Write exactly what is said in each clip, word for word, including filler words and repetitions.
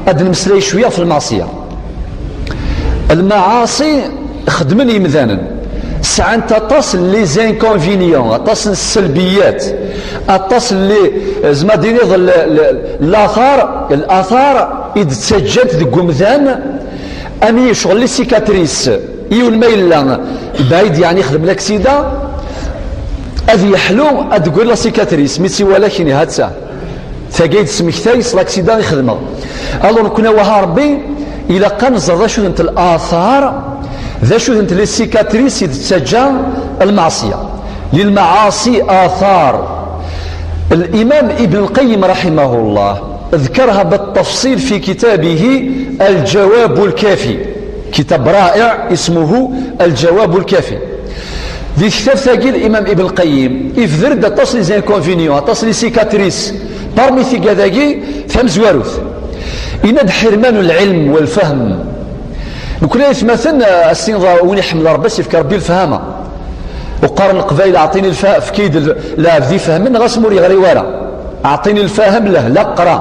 Ad nmeslay cwiya ɣef lmeɛṣiyya. Lmaɛaṣi xeddmen yimdanen, sɛant aṭas n les inconvénients, aṭas n sselbiyat, aṭas n les, zma d-iniḍ l-, l-, l'athar, l'athar i d-ttaǧǧant deg umdan, am yecɣel les cicatrices. Yiwen ma yella bɛid, yeɛni xdem laksida, ad yeḥlu, ad d-tegri la cicatrice, mi tt-iwala kini, ha-tt-a. Tagi i d-smektay s laksida i xedmeɣ. Alors, nekkni, awah a Rebbi, ilaq ad nẓer d acu-tent l'athar, d acu-tent les cicatrices i d-tettaǧǧa lmeɛṣiyya. للمعاصي آثار. الإمام ابن القيم رحمه الله ذكرها بالتفصيل في كتابه الجواب الكافي. كتاب رائع اسمه الجواب الكافي. Di tektabt-agi, l'imam Ibn Qayyim ibder-d aṭas n les inconvénients, aṭas n les cicatrices, parmi tigad-agi tamezwarut. Yenna-d: حرمان العلم والفهم. Nekkni aytmaten, eh, ass-nni win iḥemmel Rebbi, ad s-yefk Rebbi lefhama. Uqaren Leqbayel: أعطيني الفهم، efk-iyi-d l-, lɛebd ifehmen, ɣas ma ur yeɣri wara. أعطيني الفهم, leh, la qqra.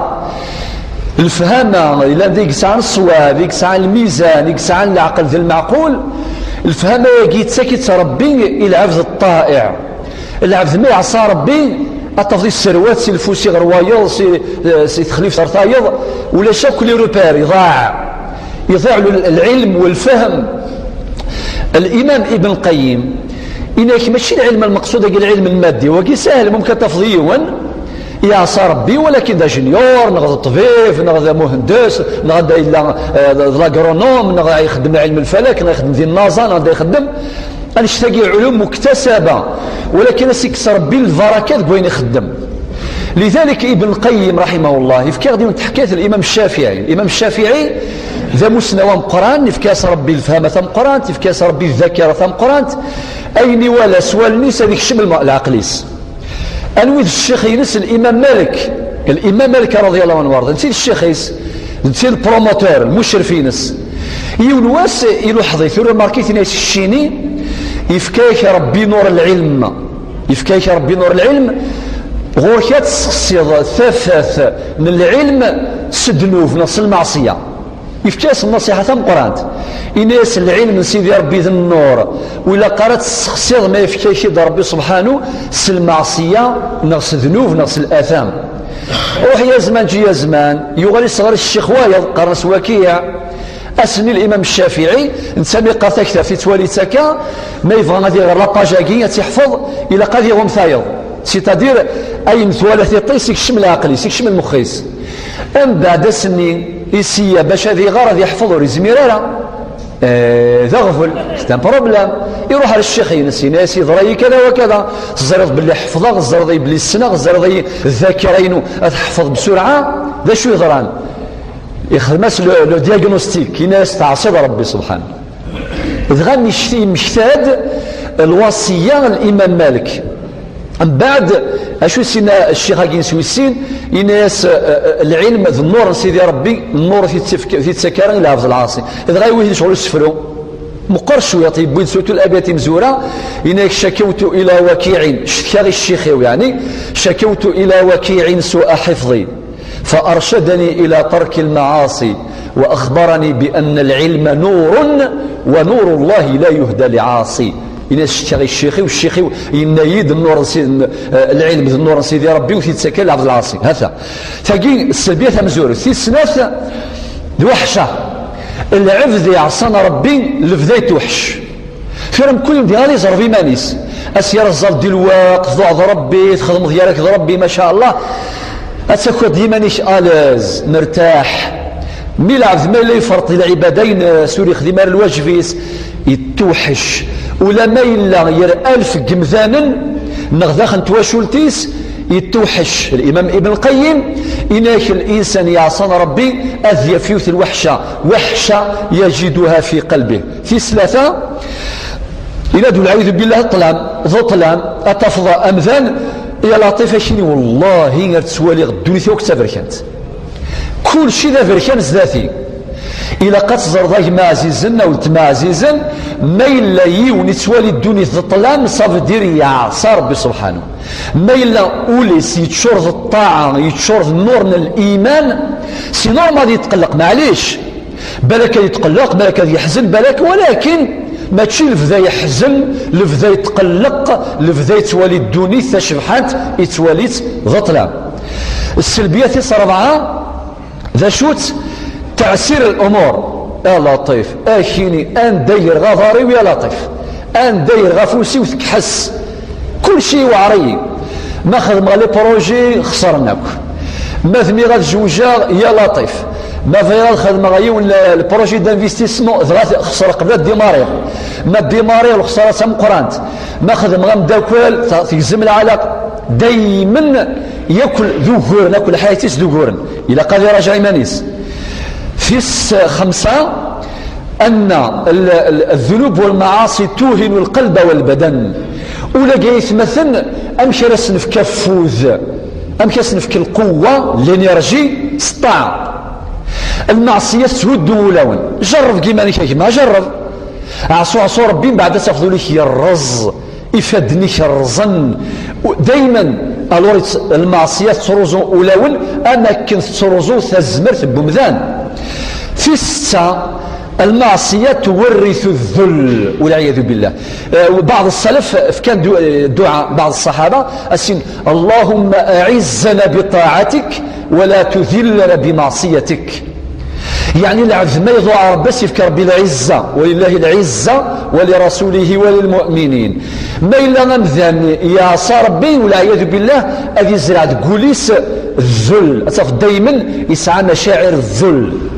Lefhama, yellan d i yesɛan ṣṣwab, i yesɛan lmizan, i yesɛan leɛqel d lmeɛqul. Lefhama-agi yettak-itt Rebbi i lɛebd ṭṭaɛi. Lɛebd ma iɛṣa Rebbi, ad tafeḍ isserwat si lfusi ɣer wayeḍ, si, si texlift ɣer tayeḍ, ulac akk les repères, iḍaɛ. Iḍaɛ l-, lɛilm u lfahm. Limam Ibn Qayyim, inak mačči lɛilm lmeqsud agi, lɛilm lmaddi, wagi sahel, mumkin ad tafeḍ yiwen iɛṣa Rebbi, walakin d ajenyur, neɣ d ṭṭbib, neɣ d amuhendes, neɣ anda yella, eh, d, d lagronum, neɣ ixeddem lɛilm lfalak, neɣ ixeddem di nnaẓa, neɣ anda ixeddem. Annect-agi ulum muktasaba, walakin ad s-ikkes Rebbi lbaraka deg wayen ixeddem. Lidalik, Ibn Qayyim, raḥimahullah, yefka-aɣ-d yiwet n teḥkayt n Limam Ccafiɛi. Limam Ccafiɛi d amusnaw ameqqran, yefka-as Rebbi lefhama tameqqrant, yefka-as Rebbi ddakira tameqqrant. Ayen iwala s wallen-is ad ikcem lma-, leɛqel-is. Anwi d ccix-ines? Limam Malik. Limam Malik, raḍiyallahu anhu warḍa, netta i d ccix-is, netta i d promoteur, lmucref-ines. Yiwen wass, iluḥeḍ-it, ur remarkit, yenna-as: Keččini, yefka-yak Rebbi nur lɛilm. Yefka-yak Rebbi nur lɛilm, ɣur-k ad tessexsiḍ tafat n lɛilm s ddnub neɣ s lmeɛṣiyya. Yefka-yas nnaṣiḥa tameqqrant. Yenna-yas: lɛilm n Sidi Rebbi d nnur, ur ilaq ara ad tessexsiḍ ma yefka-k-id Rebbi subḥanu s lmeɛṣiyya neɣ s ddnub neɣ s latam. Ruḥ ya zman, ǧi ya zman, yuɣal-is ɣer ccix wayeḍ, qqaren-as Wakiɛ. Ass-nni Limam Ccafiɛi, netta mi yeqqar taktabt yettwali-tt akka, ma yebɣa ad iɣer la page-agi, ad tt-iḥfeḍ, ilaq ad iɣum tayeḍ. C'est-à-dire, ayen twala tiṭ-is, ikcem leɛqel-is, ikcem lmux-is. Mbeɛd ass-nni, iseyya bac ad iɣer, ad iḥfeḍ, ur izmir ara. Eh, d aɣbel, c'est un problème. Iruḥ ar ccix-ines, yenna-yas: yeḍra-yi kada wa kada. Teẓriḍ belli ḥefḍeɣ, teẓriḍ belli ssneɣ, teẓriḍ-iyi ddakira-inu ad teḥfeḍ bsurɛa. D acu yeḍran? Ixdem-as le, le diagnostic, yenna-yas: teɛṣiḍ Rebbi subḥanu. Dɣa nnect-, yemmekta-d lwasiya n Limam Malik. Mbeɛd, acu s-yenna ccix-agi-ines wis sin? Yenna-yas, eh, eh, lɛilm d nnur n Sidi Rebbi, nnur i t-ittak ara i lɛebd lɛaṣi. Dɣa yewwi-t lecɣel usefru. Meqqer cwiṭ, yewwi-d surtout labyaṭ imezwura, yenna-yak: شكوت إلى وكيع, cetkaɣ i ccix-iw, yeɛni, شكوت إلى وكيع سوء حفظي فأرشدني إلى ترك المعاصي وأخبرني بأن العلم نور ونور الله لا يهدى لعاصي. Yenna-yas: cetkaɣ i ccix-iw, ccix-iw yenna-yi-d nnur n Sidi, eh, lɛilm d nnur n Sidi Rebbi, ur t-ittak ara lɛebd lɛaṣi. Hata. Tagi, sselbiya tamezwarut. Tis snat, d weḥca. Lɛebd iɛṣan Rebbi, lebda yetweḥc. Tura mkul yemdi ad iẓerb iman-is. As yerẓal di lweqt, d uɛḍ Rebbi, txedmeḍ gar-ak d Rebbi, maca Allah. Ad takiḍ d iman-ik à l'aise, mertaḥ. Mi lɛebd ma yella yefreṭ di lɛibada-ines, ur yexdim ara lwajeb-is, yettuḥec. Ula ma yella yer alef n yemdanen, neɣ daxel n twacult-is, yettuḥec. Limam Ibn Qayyim, inak linsan yeɛṣan Rebbi, ad yaf yiwet n lweḥca, وحشة يجدها في قلبه. Tis tlata, yenna-d: والعياذ بالله, ṭṭlam, d ṭṭlam, ad tafeḍ amdan, ya Laṭif, akini, wallahi, ar ttwaliɣ ddunit akk d taberkant. Kulci d aberkan zdat-i. Ilaq ad teẓreḍ a gma ɛzizen, a weltma ɛzizen, ma yella yiwen yettwali ddunit d ṭṭlam, ça veut dire yeɛṣa Rebbi subḥanu. Ma yella ul-is yeččur d ṭṭaɛa, yeččur d nnur n liman, c'est normal ad yetqelleq, maɛlic. Balak ad yetqelleq, balak ad yeḥzen, balak, walakin mačči lebda yeḥzen, lebda yetqelleq, lebda yettwali ddunit tacebḥant, yettwali-tt d ṭṭlam. Sselbiyat tis rebɛa, d acu-tt? Teɛsir l'umur. A Laṭif, akini, anda yerɣa aḍar-iw, ya Laṭif, anda yerɣa afus-iw, tekḥes. Kulci iweɛṛ-iyi. Ma xedmeɣ les projets, xeṣren akk. Ma tmiɣ ad zewǧeɣ, ya Laṭif. Ma bɣiɣ ad xedmeɣ yiwen le, le projet d'investissement, dɣa t-, xeṣreɣ qbel ad dimariɣ. Ma dimariɣ, lexṣara d tameqqrant. Ma xedmeɣ ameddakel, t-, tegzem lɛalaqa. Daymen yakk d uguren, akk lḥayat-is d uguren. Ilaq ad iraǧeɛ iman-is. Tis xemsa, أن ال-, ال-, الذنوب والمعاصي توهن القلب والبدن. Ula d aytmaten, amek ara s-nefk afud? Amek ara s-nefk lquwwa, l'énergie, s ṭṭaɛa? Lmeɛṣiyat thuddu ulawen. Jerreb deg iman-ik a gma, jerreb. Ɛṣu, ɛṣu Rebbi, mbeɛd ad tafeḍ ul-ik yerreẓ, ifadden-ik rrẓen. Daymen, alors, lmeɛṣiyat tettruẓu ulawen, am akken tettruẓu tazmert n umdan. Tis setta, المعصية تورث الذل والعياذ بالله. آه، بعض السلف كان دو-، دعاء بعض الصحابة، أسين: اللهم أعزنا بطاعتك ولا تذلنا بمعصيتك. يعني العبد ما يضوع ربي، يفك ربي العزة، ولله العزة ولرسوله وللمؤمنين. ما إلا أمدان يا ربي والعياذ بالله، أذي زرع قوليس الذل. أتصف دايما يسعى مشاعر الذل.